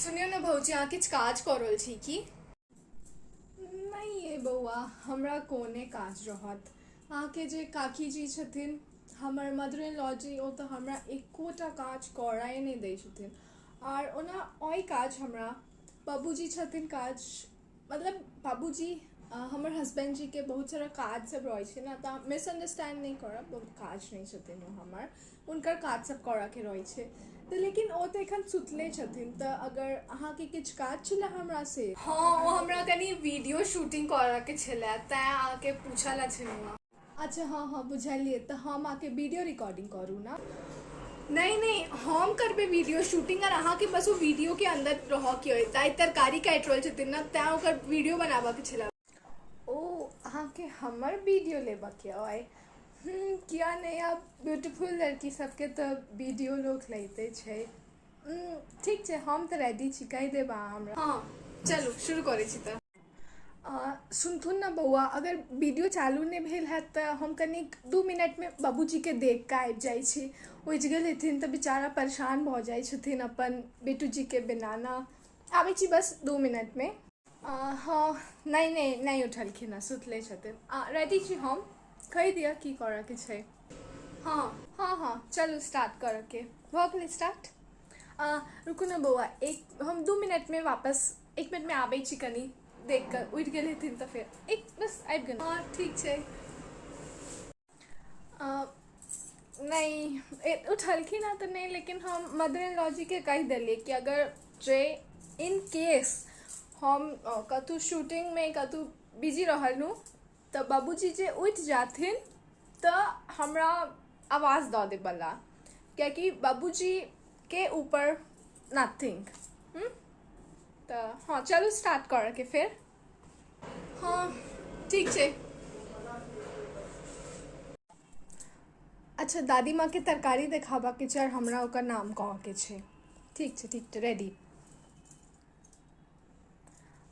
सुनियौ ने भौजी, अहाँ किछु काज कऽ रहल छी की? नहि ये बौआ, हमरा कोने काज रहत। अहाँके जे काकी जी छथिन, हमर मदर इन लॉ जी, ओ तऽ हमरा एकोटा काज करय नहि दै छथिन। आर ओना अइ काज हमरा बाबूजी छथिन काज, मतलब बाबूजी हमर हसबैंड जीके बहुत सारा काज सब रहै छै ने, तऽ मिसअंडरस्टैंड नहि करब, बहुत काज नहि छथिन ओ हमर, हुनकर काज सब करऽके रहै छै तऽ। लेकिन ओ तऽ एखन सुतले छथिन, तऽ अगर अहाँके किछु काज छलै हमरा से? हँ, ओ हमरा कनि वीडियो शूटिंग करऽके छलै, तैं अहाँके पूछऽ लए छलहुँ। अच्छा, हँ हँ, बुझलियै। तऽ हम अहाँके वीडियो रिकॉर्डिंग करू ने? नहि नहि, हम करबै वीडियो शूटिंग आर अहाँके बस ओ वीडियोके अन्दर रहऽके अइ। दाइ तरकारी काटि रहल छथिन ने, तैं ओकर वीडियो बनाबऽके छलै। ओ, अहाँके हमर वीडियो लेबऽके अइ? हूँ, किया नहि, आब ब्यूटीफुल लड़की सबके तऽ वीडियो लोक लैते छै। ठीक छै, हम तऽ रेडी छी, कहि देब अहाँ हमरा। हँ, चलू शुरू करै छी। तऽ सुनथुन ने बौआ, अगर वीडियो चालू नहि भेल हैत तऽ हम कनिक 2 मिनटमे बाबूजीके देख कऽ आबि जाइ छी। उठि गेल हेथिन तऽ बेचारा परेशान भऽ जाइ छथिन अपन बेटूजीके बिना ने। आबै छी बस 2 मिनटमे। हँ, नहि नहि, नहि उठलखिन हँ, सुतले छथिन। रेडी छी हम, कहि दिअ की करऽके छै। हँ हँ हँ, चलू स्टार्ट करऽके। भऽ गेलै स्टार्ट। रुकू ने बौआ, एक हम 2 मिनटमे वापस, 1 मिनटमे आबै छी। कनि देख कऽ, उठि गेल हेथिन तऽ फेर एक बस आबि गेल। हँ, ठीक छै। नहि उठलखिन हँ तऽ नहि, लेकिन हम मदर इन लॉ जीके कहि देलियै कि अगर जे इन केस हम कतहु शूटिंगमे कतहु बिजी रहलहुँ तऽ बाबूजी जे उठि जाथिन तऽ हमरा आवाज दऽ देबऽला, कियाकि बाबूजीके ऊपर नथिंग। तऽ हँ, चलू स्टार्ट करऽके फेर। हँ, ठीक छै। अच्छा, दादी माँके तरकारी देखाबऽके छै आओर हमरा ओकर नाम कहऽके छै। ठीक छै, ठीक छै, रेडी।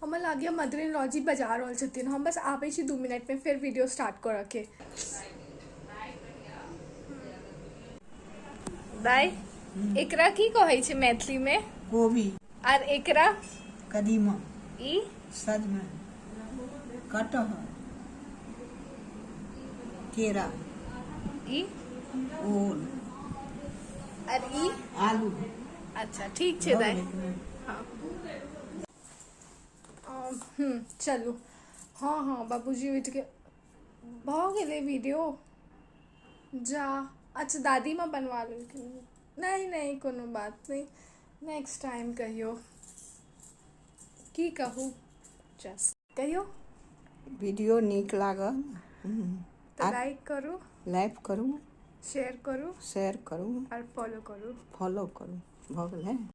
हमरा लागैए मदर इन लॉ जी बजा रहल छथिन। हम बस आबै छी 2 मिनटमे, फेर वीडियो स्टार्ट करऽके। दाइ, एकरा की कहै छै मैथिलीमे? गोभी। आर एकरा? कदीमा। ई? सजमनि, कटहर, केरा। ई? ओल। R E? आलू। अच्छा, ठीक छै दाइ। हँ, चलू। हँ हँ, बाबूजी उठि गेल। भऽ गेलै वीडियो। जा, अच्छा, दादी माँ बनवा लेलखिन। नहि नहि, कोनो बात नहि, नेक्स्ट टाइम कहियो। की कहू, जस्ट कहियो। वीडियो नीक लागल तऽ लाइक करू, लाइक करू, शेयर करू, शेयर करू आर फॉलो करू। फॉलो करू। भऽ गेलै।